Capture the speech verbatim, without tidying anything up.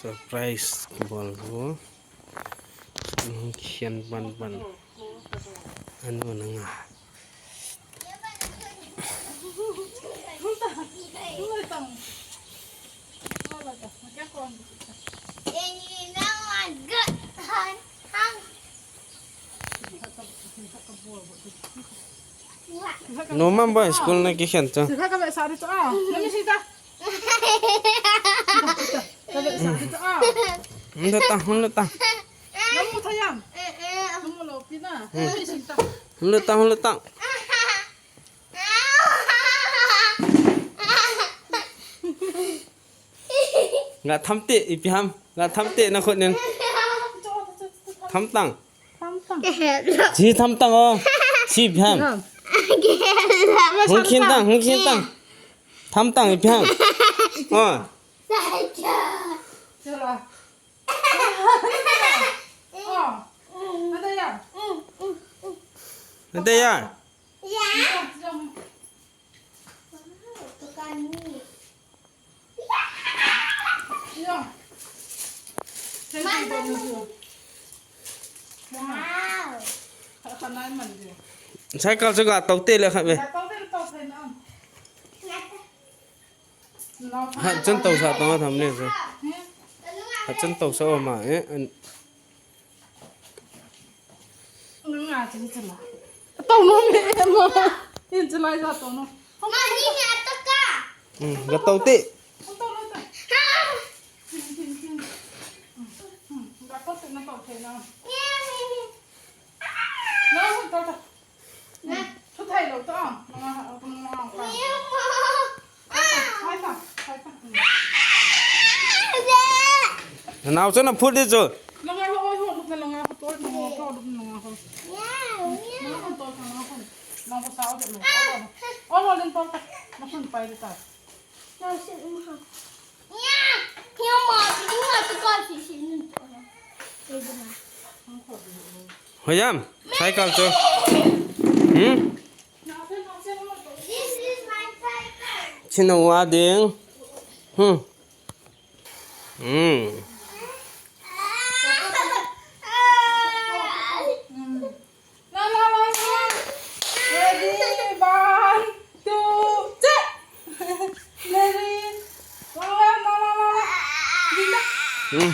Surprise bol ko. Khen ban ban. Anu nanga. Numan boy, school na kikhen chu. Sikha ka ve sa di chu a. Nami sita. Ka ve sa di chu a. Hung le ta, hung le ta. Namu thayam. Namu lo pina. Nami sita. Hung le ta, hung le ta. Nga tham te, ipi ham. Nga tham te na khut nin. Tham tang. Chi tham tang o. Chi ipi ham. Hung khin tang, hung khin tang. Tham tang ipi ham. O. Ade ya. Cycle chu ga tou te le khat ve. Hat chun tou sa tong a tham le chu. Hat chun tou sa o ma e. An Nga chili chila. Tau no me ma. In chila ja tau no. Ma ni ni ataka. Hmm, ga tau te. Tau no ta. Ga tau te na tau te na. Na tau ta. Thu thai lo ta. Nga nga nga. Nau chu na phut di chu. Langa ho, ho, ho, langa ho, tol, langa ho, langa ho. Langa ho, tol, langa ho. Langa ho, sao, de, lo. Olo, olo, len, tol, ta. Na phun, pai, de, ta. Nau, si, um, ha. Nya, nya, ma, si, ma, si, ka, si, si, nun, tol. Hoyam, cycle chu. Hmm? Chinu wa ding. Hmm. Hmm. Ready, one, two, three. Ready, one, one, one, one, one. Hmm.